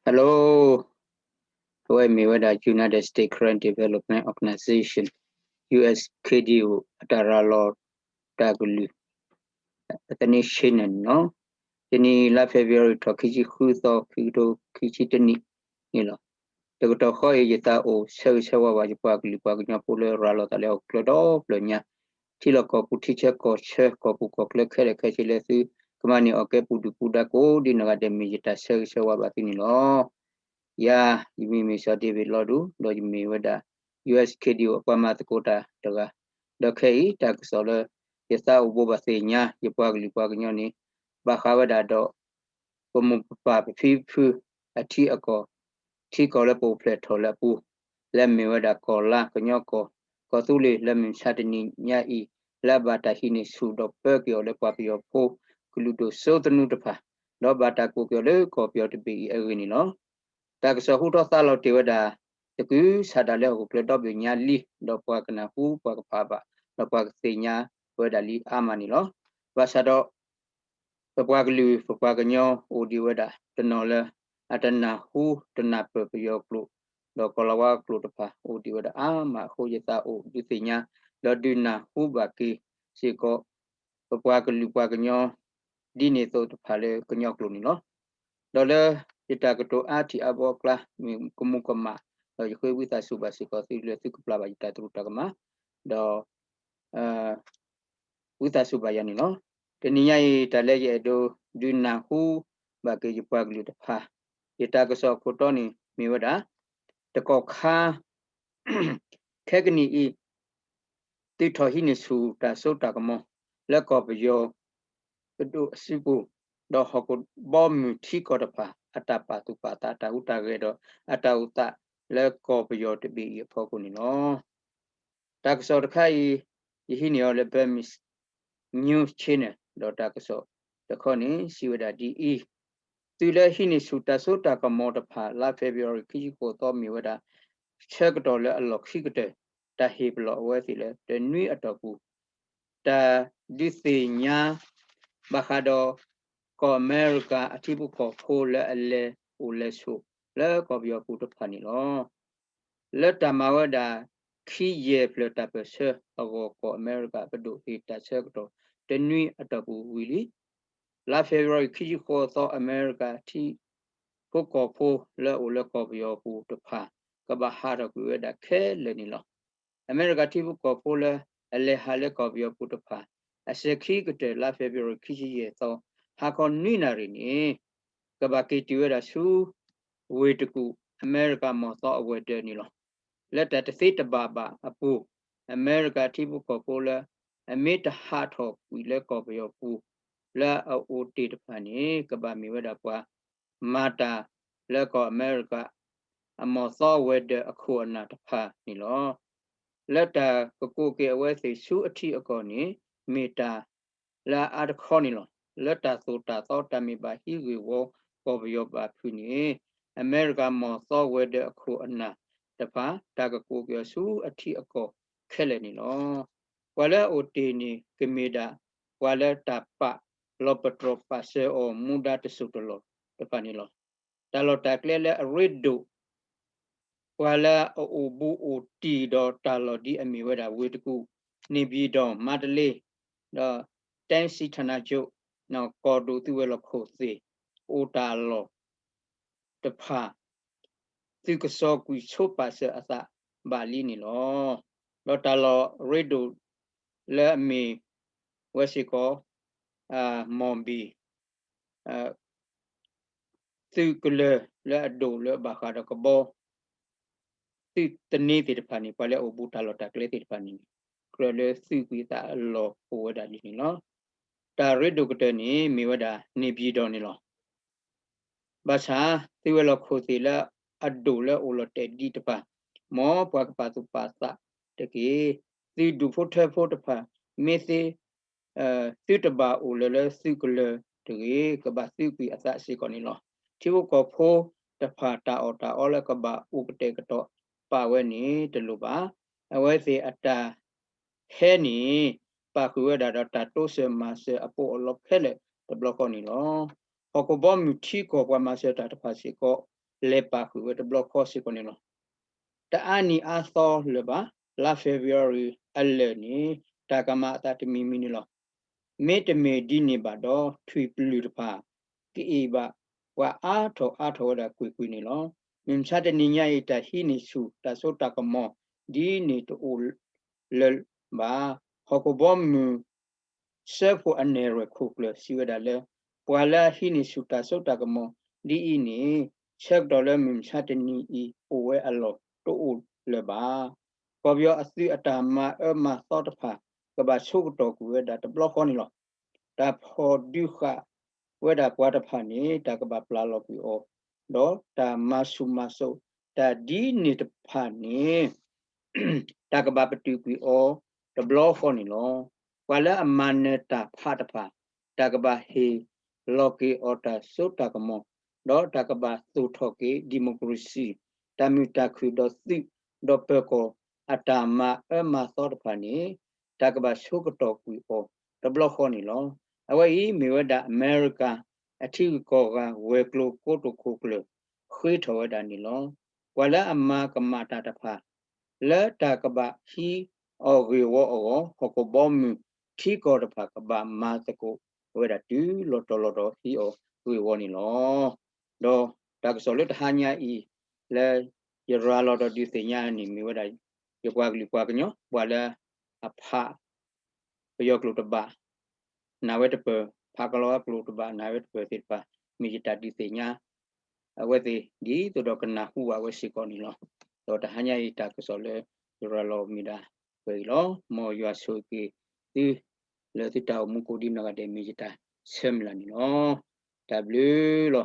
Hello, အဝဲမ့ၢ်ဝဲဒၣ် United States Karen Development Organization, U S K D O အတၢ်ရၤလီၤတၢ်ကလုၢ် အသန့ဆ့န့ၣ်လီၤ. တနံၤအံၤ လါ February ထီၣ်ခံဆံဃုသီ ခံကထိခံဆံတနံၣ်န့ၣ်လီၤ. တကတီၢ်ဃီအံၤ ယသးအိၣ်ဆၢဂ့ၤဆၢဝါဘၣ် ယပှၤကလုာ်ပှၤကညီဖိလၢရၤလီၤသးလၢဟီၣ်ခိၣ်ချၢဒီဖျၢၣ်ညါ, ထံလီၢ်ကီၢ်ပူၤ ထံဆၢကီၢ်ဆၢ ကီၢ်ပူၤကီၢ်ချၢခဲလၢာ်ခဲဆ့လၢသုကမၤန့ၢ်အီၣ်ကဲပူၤဒုၣ်ပူၤဒါကိးဒ်နီၢ်ဂၤဒဲး မ့ၢ်ယတၢ်ဆၢဂ့ၤဆၢဝါဘၣ်သုန့ၣ်လီၤ. ယၤ ယမံၤမ့ၢ်စီၤဒ့ဝ့းလီဒူ ဒီးယမ့ၢ်ဝဲဒၣ် U S K D O အပှၤမၤသကိးတၢ်တဂၤ, ဒီးခဲအံၤ တၢ်ကစီၣ်လၢ ယသးအိၣ်ဘိးဘၣ်သ့ၣ်ညါ ယပှၤကလုာ်ပှၤကညီန့ၣ် ဘၣ်ဃးဝဲဒၣ်ဒီး ပမိၢ်ပပၢ်ပဖံပဖု အထံအကီၢ် ထံကီၢ်လၢပအိၣ်ဖျဲၣ်ထီၣ်လၢအပူၤ လၢအမ့ၢ်ဝဲဒၣ်ကီၢ်လါ ကညီကီၢ် ကီၢ်သူလ့ၤ လၢမုၢ်မဆါတနံၤညါအံၤ လၢအဘၣ်တၢ်ဟံးန့ၢ်ဆူၣ်ဒီးပၢက့ၤအီၤလၢပှၤပယီၤဖိ ကလုာ်ဒိၣ်စိသနူတဖၣ် ဒီးဘၣ်တၢ်ကိးက့ၤအီၤလၢကီၢ်ပယီၤတဘ့ၣ်အံၤအဂ့ၢ်န့ၣ်လီၤ. တၢ်ကစီၣ်ဟူထီၣ်သါလီၤတ့ၢ်ဝဲဒၣ် သကုၤဆးဒးလၢဟီၣ်ခိၣ်ချၢဒီဘ့ၣ်ညါလံ, ဒီးပှၤကနၢ်ဟူ ပှၤကဖးဘၣ် ဒီးပှၤကသ့ၣ်ညါဝဲဒၣ်လံအါမးန့ၣ်လီၤ. ဘၣ်ဆၣ်ဒီး ပပှၤကလုာ် ပပှၤကညီအိၣ်ဒံးဝဲဒၣ်တနီၤလၢ အတနၢ်ဟူတနၢ်ပၢၢ်ပယီၤကျိာ် ဒီးကီၢ်လၤဝါကျိာ်တဖၣ် အိၣ်ဒံးဝဲဒၣ်အါမးအဃိ ယသးအိၣ်ဒုးသ့ၣ်ညါ ဒီးဒုးနၢ်ဟူဘၣ်က့ၤစ့ၢ်ကီး ပပှၤကလုာ်ပှၤကညီ ဒ်န့ၣ်အသိးတဖၣ်လၢကညီကျိာ်န့ၣ်လီၤ. ဒီးလၢယတၢ်ကတိၤအါထံၣ်အါဘီအကျါ မ့ၢ်ကမူကမၣ် ဒီးယဃ့ဝံသးစူၤဘၣ်စ့ၢ်ကီးသုလၢသုကပျၢ်ဘၣ်ယတၢ်သရူးတၢ်ကမၣ် ဒီး ဝံသးစူၤဘၣ်ယၤန့ၣ်လီၤ. တနံၤညါအံၤ တၢ်လၢယအဲၣ်ဒိးဒုးနၢ်ဟူဘၣ်က့ၤယပှၤကလုာ်တဖၣ် ယတၢ်ကစီၣ်အခိၣ်တီန့ၣ်မ့ၢ်ဝဲဒၣ် တကီၢ်ခါ ခဲကနံၣ်အံၤ သုးထီၣ်ဟံးန့ၢ်ဆူၣ်တၢ်စိတၢ်ကမီၤ လၢကီၢ်ပယီၤပဒိၣ်အစုပူၤ ဒီးဟီၣ်ခိၣ်ဘီမုၢ်ထံကီၢ်တဖၣ် အတၢ်ပာ်သူၣ်ပာ်သး အတၢ်ဟူးတၢ်ဂဲၤဒီး အတၢ်အိၣ်သးလၢကီၢ်ပယီၤတဘ့ၣ်အံၤအဖီခိၣ်န့ၣ်လီၤ. တၢ်ကစီၣ်တခါအံၤ ယဟံးန့ၢ်အီၤလၢ Burmese News Channel ဒီးတၢ်ကစီၣ်တခီန့ၣ် စံးဝဲဒၣ်ဒ်အံၤ, သုးလၢဟံးန့ၢ်ဆူၣ်တၢ်စိတၢ်ကမီၤတဖၣ် လါ February ခံဆံဃိးသီမ့ၢ်ဝဲဒၣ် ဆၢကတီၢ်လၢအလီၢ်ခံကတၢၢ် တၢ်ဟ့ၣ်ပလီၢ်အဝဲသ့ၣ်လၢတနွံအတီၢ်ပူၤ တၢ်ဒုးသ့ၣ်ညါ ဘၣ်ဃးဒီး ကီၢ်အမဲရကၤအထံဖိကီၢ်ဖိလၢအလဲၤအိၣ်လဲၤဆိးလၢကီၢ်ပယီၤပူၤတဖၣ်န့ၣ်လီၤ. လၢတၢ်မၤဝဲဒၣ် ခံယဲၢ်ဖျၢၣ်တၢ်ပၢၢ်ဆၢအဂီၢ် ကီၢ်အမဲရကၤပဒိၣ်ဟ့ၣ်တၢ်ဆၢကတီၢ် တနွံအတီၢ်ပူၤဝံၤလံ. လါ February ခံဆံဃိးသီ အမဲရကၤထံဖိကီၢ်ဖိလၢအအိၣ်လၢကီၢ်ပယီၤပူၤတဖၣ် ကဘၣ်ဟးထီၣ်ကွံာ်ဝဲဒၣ်ခဲလၢာ်န့ၣ်လီၤ. အမဲရကၤထံဖိကီၢ်ဖိလၢအလဲၤဟးလၢကီၢ်ပယီၤပူၤတဖၣ် အစဲၤခံကတၢၢ်လါ February ခံဆံယဲၢ်သီ ဟါခီနွံနၣ်ရံၣ်န့ၣ် ကဘၣ်က့ၤတုၤဝဲဒၣ်ဆူ ဝ့ၢ်တကူၣ် အမဲရကၤမီၢ်သီအဝဲၤဒၢးန့ၣ်လီၤ. လၢတၢ်တသ့တဘၣ်ဘၣ်အပူၤ အမဲရကၤထံဖိကီၢ်ဖိလၢ အမ့ၢ်တဟးထီၣ်ကွံာ်လၢကီၢ်ပယီၤပူၤ လၢအအိၣ်တ့ၢ်တဖၣ်န့ၣ် ကဘၣ်မ့ၢ်ဝဲဒၣ်ပှၤမၤတၢ်လၢကီၢ်အမဲရကၤ အမီၢ်သီဝဲၤဒၢးအခိၣ်အနၢ်တဖၣ်န့ၣ်လီၤ. လၢတၢ်ကကိးက့ၤအဝဲသ့ၣ်ဆူအထံအကီၢ်န့ၣ် မ့ၢ်တၢ်လၢအအါတခီန့ၣ်လီၤ. လၢတၢ်သိၣ်တၢ်သီ တၢ်မ့ၢ်ဘၣ်ဟံးဂ့ၢ်ဝီ ကီၢ်ပယီၤဘၣ်ဖုးန့ၣ် အမဲရကၤမီၢ်သီဝဲၤဒၢးအခိၣ်အနၢ်တဖၣ် တၢ်ကကိးက့ၤအီၤဆူအထံအကီၢ်ခဲလၢာ်န့ၣ်လီၤ. ပှၤလၢအအိၣ်တ့ၢ်န့ၣ် ကမ့ၢ်ဒၣ် ပှၤလၢတၢ်ပာ်လီၤပတြီၤပာ်စၢၤအီၤမူဒါတစိၢ်တလီၢ်တဖၣ်န့ၣ်လီၤ. တၢ်လီၢ်တၢ်ကျဲလၢအရ့ဒိၣ် ပှၤလၢအအိၣ်ဘူးအိၣ်တံၢ်ဒီးတၢ်လီၢ်ဒ်အမ့ၢ်ဝဲဒၣ် ဝ့ၢ်တကူၣ်, န့ၣ်ပၠံၣ်တီၣ်, မါတလ့, ဒီး တၢ်စံးထၣ်နၤကၠိၣ်, ကီၢ်ဒိၣ်သုးဝဲၤလီၢ်ခိၣ်သ့ၣ် အိၣ်တၢ်လီၢ်တဖၣ် သုးကစီၣ်ကွံာ်ဆိပာ်စၢၤအသးဘၣ်လံန့ၣ်လီၤ. ဒီးတၢ်လီၢ်ရ့ဒိၣ်လၢအမ့ၢ်ဝဲစ့ၢ်ကီး မီၢ်ဘံၣ် သုးကလၢၤလၢအဒိၣ်လၢဘၣ်ဃးဒီးကဘီ သုးသန့သ့ၣ်တဖၣ်န့ၣ် ပှၤလၢအအိၣ်ဘူးတၢ်လီၢ်တၢ်ကျဲသ့ၣ်တဖၣ်န့ၣ် ကြၢးလၢသုးကွံာ်အသးအလီၢ်အိၣ်ဝဲဒၣ်လံန့ၣ်လီၤ. တၢ်ရ့ဒိၣ်ကတၢၢ်န့ၣ် မ့ၢ်ဝဲဒၣ်န့ၣ်ပၠံၣ်တီၣ်န့ၣ်လီၤ. ဘၣ်ဆၣ် သုးဝဲၤလီၢ်ခိၣ်သ့ၣ်လၢအဒိၣ်လၢအိၣ်လီၤတဲာ်ဒံးတဖၣ် မ်ပှၤကပာ်သူၣ်ပာ်သးတက့ၢ်. သုးဒူၣ်ဖိထၢဖိတဖၣ် မ့ၢ်သ့ သုတဘၣ်အိၣ်လၢၤလၢသုးကလၢၤတဂ့ၤ, ကဘၣ်သုးကွံာ်အသးစ့ၢ်ကီးန့ၣ်လီၤ. ထံဖိကီၢ်ဖိတဖၣ် တၢ်အီၣ်တၢ်အီလၢကဘၣ်အိၣ်ကတဲာ်ကတီၤပာ်ဝဲန့ၣ်တလိၣ်ဘၣ်. အဝဲသ့ၣ်အတၢ်ဟဲန့ၣ် ပာ်ဃုာ်ဝဲဒၣ်ဒီးတၢ်တိစၢၤမၤစၢၤအပီးအလီခဲလၢာ်တဘျီဃီန့ၣ်လီၤ. ဟီၣ်ခိၣ်ဘီမုၢ်ထံကီၢ်ပှၤမၤစၢၤတၢ်တဖၣ်စ့ၢ်ကီး လဲၤပာ်ဃုာ်ဝဲတဘျီဃီစ့ၢ်ကီးန့ၣ်လီၤ. တအါနံၤအါသီလၢၤဘၣ်, လါ February အလၢာ်န့ၣ် တၢ်ကမၤအသးတမံၤမံၤန့ၣ်လီၤ. မ့တမ့ၢ်ဒ်န့ၣ်ဘၣ်ဒီး ထွံၣ်ပျုၢ်တဖၣ် ကအ့ၣ်ဘၣ်ပှၤအါထီၣ်အါထီၣ်ဝဲဒၣ်ကွ့ၢ်ကွ့ၢ်န့ၣ်လီၤ. မုၢ်မဆါတနံၤညါအံၤ တၢ်ဟံးန့ၢ်ဆူၣ်တၢ်စိတၢ်ကမီၤ ဒ်န့ၣ်တအိၣ်လၢၤဘၣ်. ဟီၣ်ခိၣ်ဘီမုၢ် စၢဖှိၣ်အနဲၣ်ရွဲၣ်ခိၣ်ကျၢၢ်စံးဝဲဒၣ်လၢ ပှၤလၢအဟံးန့ၢ်ဆူၣ်တၢ်စိတၢ်ကမီၤဒ်အံၤန့ၣ် ဆၢကတီၢ်လၢမုၢ်မဆါတနံၤအံၤအိၣ်ဝဲအလီၢ်တအိၣ်လၢၤဘၣ်. ကီၢ်ပယီၤအသုးအတၢ်မၤအၢမၤသီတဖၣ် ကဘၣ်ဆိကတီၢ်ကွံာ်ဝဲဒၣ်တဘျီဃီန့ၣ်လီၤ. တၢ်ဖီၣ်ဒုးဃာ်ဝဲဒၣ်ပှၤတဖၣ်န့ၣ် တၢ်ကဘၣ်ပျၢ်လီၤကွံာ်အီၤ, ဒီးတၢ်မၤဆူၣ်မၤစိး တၢ်ဒ်န့ၣ်တဖၣ်န့ၣ် တၢ်ကဘၣ်ပတုာ်ကွံာ်အီၤတဘျီဃီန့ၣ်လီၤ. ပှၤလၢအမၤနၢၤတၢ်ဖးတဖၣ် တၢ်ကဘၣ်ဟ့ၣ်လီၤက့ၤအီၤတၢ်စိတၢ်ကမီၤ, ဒီးတၢ်ကဘၣ်သူၣ်ထီၣ်က့ၤ democracy တၢ်မုာ်တၢ်ခုၣ်ဒီးသုးဒီးပၢၤကီၢ်အတၢ်မၤအၢမၤသီတဖၣ်န့ၣ် တၢ်ကဘၣ်ဆိကတီၢ်ကွံာ်အီၤတဘျီဃီန့ၣ်လီၤ. အဝဲအံၤမ့ၢ်ဝဲဒၣ်အမဲရကၤ အထံဂုၤကီၢ်ဂၤဝဲၤကျိၤကိတိာ်ခိၣ်ကျၢၢ် ဃ့ထီၣ်ဝဲဒၣ်န့ၣ်လီၤ. ပှၤလၢအမၤကမၣ်တၢ်တဖၣ် လၢတၢ်ကဘၣ်ဟံးအီၤဂ့ၢ်ဝီအဂီၢ် ဟီၣ်ခိၣ်ဘီမုၢ်ထံကီၢ်တဖၣ်ကဘၣ်မၤသကိးဝဲဒၣ်တုၤလီၤတီၤလီၤဒီးဟံးအီၤဂ့ၢ်ဝီန့ၣ်လီၤ. ဒီးတၢ်ကစီၣ်လၢတဟါညါအံၤ လၢယရၤလီၤဒီးဒုးသ့ၣ်ညါန့ၣ်မ့ၢ်ဝဲဒၣ် ယပှၤကလုာ်ပှၤကညီ ပှၤလၢအဖး ပယီၤကျိာ်တဘၣ် နၢ်ဝဲတပၢၢ်, ဖးကလီၤဝါကျိာ်တဘၣ် နၢ်ဝဲတပၢၢ်သ့ၣ်တဖၣ် မ့ၢ်ယတၢ်ဒုးသ့ၣ်ညါ အဝဲသ့ၣ်ဒ်သိးဒီးကနၢ်ဟူဘၣ်ဝဲစ့ၢ်ကီးန့ၣ်လီၤ. ဒီးတဟါညါအံၤတၢ်ကစီၣ်လၢ ယရၤလီၤမ့ၢ်ဒၣ်ပှဲၤအံၤလီၤ. မ်ယွၤဆိၣ်ဂ့ၤက့ၤသု လၢသုတၢ်အိၣ်မူကိးဒံနီၢ်ဂၤဒဲး မ့ၢ်ယတၢ်ဆၢမုၢ်လၢ်န့ၣ်လီၤ. တၢ်ဘျုးလီၤ.